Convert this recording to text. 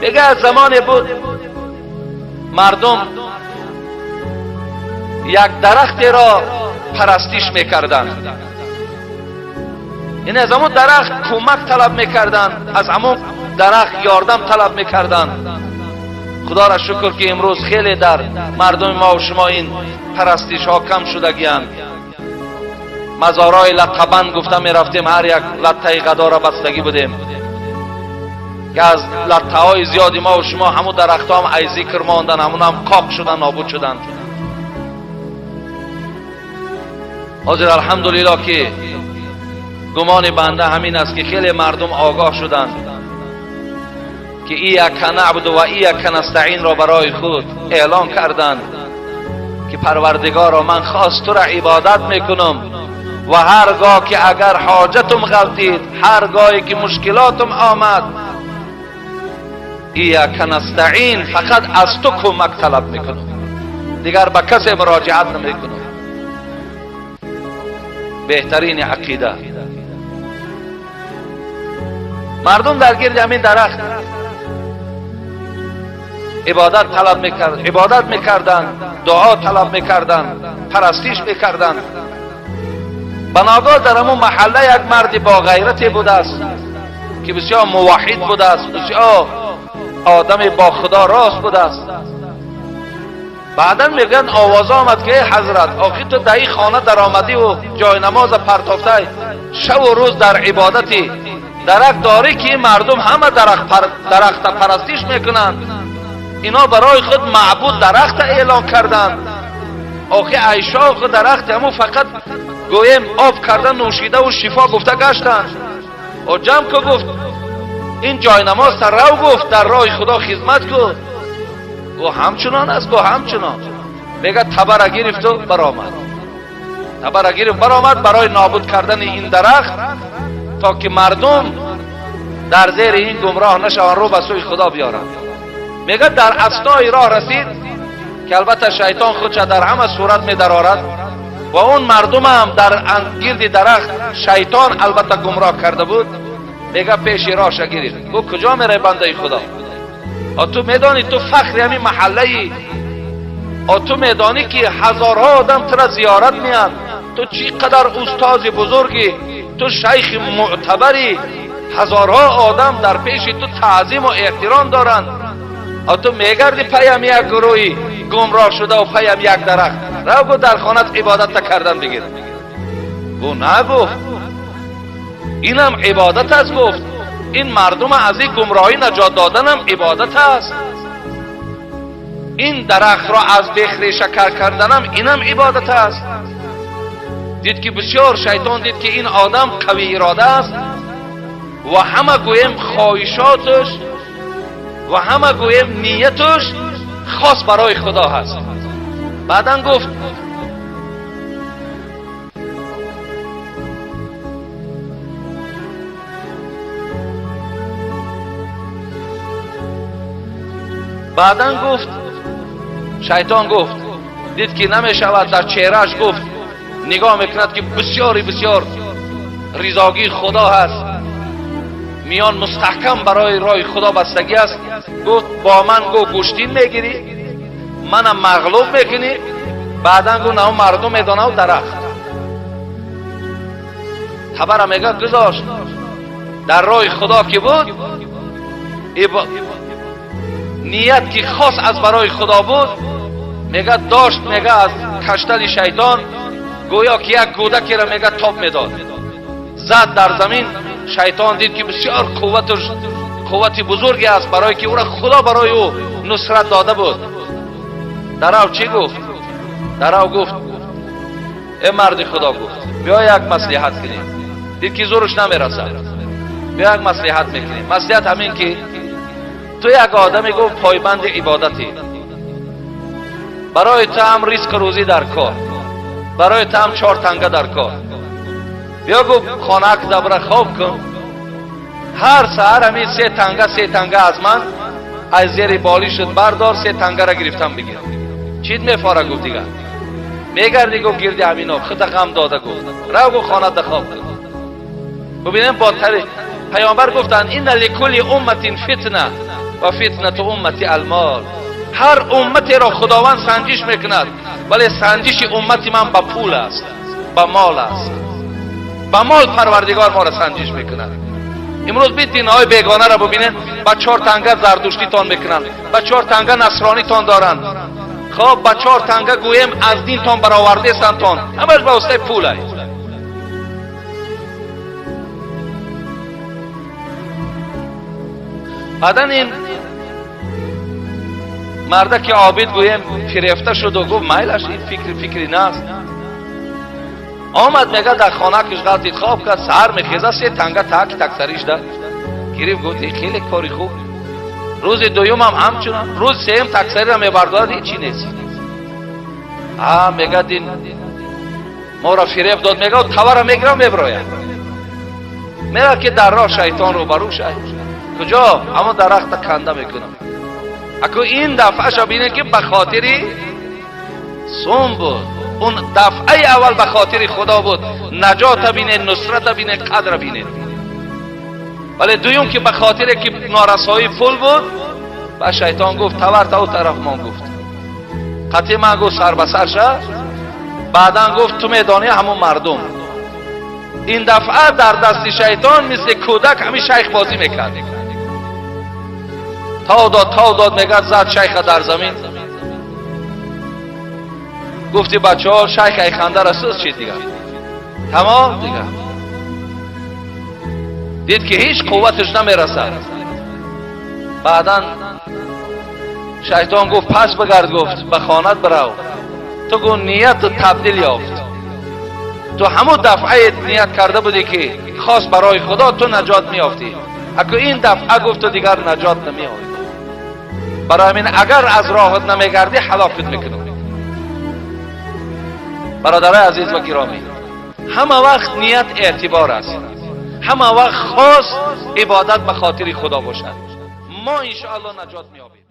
میگه از زمان بود مردم یک درخت را پرستش میکردند. یعنی از همون درخت کمک طلب میکردند، از همون درخت یاردم طلب میکردند. خدا را شکر که امروز خیلی در مردم ما و شما این پرستش ها کم شدگی‌اند. مزارای لطبند گفته میرفتیم، هر یک لطه غدا را بستگی بودیم که از لطه های زیادی ما و شما همون درخت هم ای ذکر ماندن، همون هم قاق شدن، نابود شدن. حاضر الحمدلله که گمان بنده همین است که خیلی مردم آگاه شدند که ایاک نعبد و ایاک نستعین را برای خود اعلان کردند که پروردگارا من خاص تو را عبادت میکنم و هرگاه که اگر حاجتم غلطید، هرگاهی که مشکلاتم آمد، ایاک نستعین فقط از تو کمک طلب میکنم، دیگر به کسی مراجعت نمیکنم. بهترین عقیده. مردم در گرد همین درخت عبادت طلب میکرد، عبادت میکردند، دعا طلب میکردند، پرستش میکردند. بناگاه در همون محله یک مرد با غیرتی بوده است که بسیار موحد بوده است، بسیار آدم با خدا راست بوده است. بعدا میگن آواز آمد که ای حضرت، آخی تو در این خانه در آمدی و جای نماز پرتافته، شب و روز در عبادتی، درک داری که این مردم همه درخت پرستش میکنند، اینا برای خود معبود درخت اعلان کردند. آخی عیشا خود درخت همون فقط گویم آب کردن، نوشیده و شفا گفته گشتند. و جمع که گفت این جای نماز تا رو گفت در راه خدا خدمت کن. گو همچنان است، گو همچنان. میگه تبر گرفت و برآمد، تبر گرفت برآمد برای نابود کردن این درخت تا که مردم در زیر این گمراه نشوند، رو به سوی خدا بیارند. میگه در اثنای راه رسید که البته شیطان خودش در همه صورت می درآرد و اون مردم هم در گرد درخت شیطان البته گمراه کرده بود. میگه پیش راهش گرفت، گفت کجا میره بنده خدا؟ تو میدانی تو فخر همین محله ای، تو میدانی که هزارها آدم تو را زیارت میان، تو چی قدر استاد بزرگی، تو شیخ معتبری، هزارها آدم در پیش تو تعظیم و احترام دارند، تو میگردی پیم یک گروهی گمراه شده و پیم یک درخت، رو گو در خانت عبادت کردن بگیر. گو نه، گفت اینم عبادت است. گفت این مردم از این گمراهی نجات دادنم عبادت است، این درخت را از بیخ ریشه کر کردنم اینم عبادت است. دید که بسیار شیطان دید که این آدم قوی اراده است و همه گویم خواهشاتش و همه گویم نیتش خاص برای خدا هست. بعدا گفت شیطان گفت دید که نمی شود، در چهرهش گفت نگاه میکند که بسیاری بسیار رضاگی خدا هست، میان مستحکم برای راه خدا بستگی است. گفت با من گو گوشتین میگیری، منم مغلوب میکنی، بعدا گو نه مردم میدانه و درخت خبر میگه گذاشت در راه خدا که بود، نیت که خاص از برای خدا بود، میگه داشت، میگه از کشتن شیطان گویا که یک کودکی را میگه تاب میداد، زد در زمین. شیطان دید که بسیار قوت بزرگی است برای که او را خدا برای او نصرت داده بود. در او چی گفت؟ در او گفت ای مرد خدا، گفت بیا یک مصلحت کنیم. دید که زورش نمیرسد، بیا یک مصلحت میکنیم. مصلحت همین که تو یک آدمی گفت پایبند عبادتی، برای تو هم ریسک روزی در کار، برای تو هم چهار تنگه در کار، بیا گفت خانه دبره خواب کن، هر سحر همین سه تنگه سه تنگه از من از زیر بالی شد بردار، سه تنگه را گرفتم بگیر. چیت میفاره؟ گفت دیگه میگردی گفت گیردی همینا خود غم داده. گفت رو گفت خانه خواب کن. ببینیم با پیامبر گفتن این لکل امت فتنه، ва фитнату уммати алмол. Ҳар умматеро Худованд санҷиш мекунад, вале санҷиши уммати ман ба пул аст, ба мол аст. Ба мол Парвардигор моро санҷиш мекунад. Имрӯз бит динҳои бегонаро бубинед, ба 4 танга зардуштитон мекунанд, ба 4 танга насронитон доранд, хоб ба 4 танга гӯем аз динтон баровардесантон, ҳамаш ба воситаи пул аст. Баъдан ин мардаки обид гӯем фирефта шуду гуфт майлаш, ин фикри фикри наст. Омад мега дар хона киш ғалтид, хоб кард, саҳар мехеза 3 танга так таксариш дад гирифт, гуфт ин хеле кори хуб. Рӯзи дуюмам ҳамчунон, рӯзи сеюм таксариро мебардорад, ҳечи нест. А мегад ин моро фиреб дод, мега тавара мегирам мебирояд. Мега ки дар роҳ шайтон рӯбарӯ шай, куҷо? Ҳамон дарахта канда мекунам. Аку ин дафъаша бинед ки ба хотири сум буд. Он дафъаи аввал ба хотири Худо буд. Наҷота бинед, нусрата бинед, қадра бинед. Вале дуюм ки ба хотире ки норасоии пул буд, ба шайтон гуфт тавар та ӯ тараф мон, гуфт қатъи ман, гуфт сар ба сар ша. Баъдан гуфт ту медонӣ ҳамон мардум. Ин дафъа дар дасти шайтон мисли кӯдак ҳамин шайх бозӣ мекард. Тав дод, тав дод, мегад зад шайха дар замин. Гуфти бачаҳо шайх айхандара сӯз шид дигар, тамом дигар. Дид ки ҳеҷ қувваташ намерасад. Баъдан шайтон гуфт пас бигард, гуфт ба хонат бирав, ту гу нияту табдил ёфт. Ту ҳамун дафъае ният карда будӣ ки хос барои Худо ту наҷот меёфтӣ. Аку ин дафъа гуфт ту дигар наҷот намеёфтӣ. Барои ҳамин агар аз роҳат намегардӣ ҳалокат мекунам. Бародарои азиз ва гиромӣ, ҳама вақт ният эътибор аст. Ҳама вақт хос ибодат ба хотири Худо бошад. Мо иншоаллоҳ наҷот меёбем.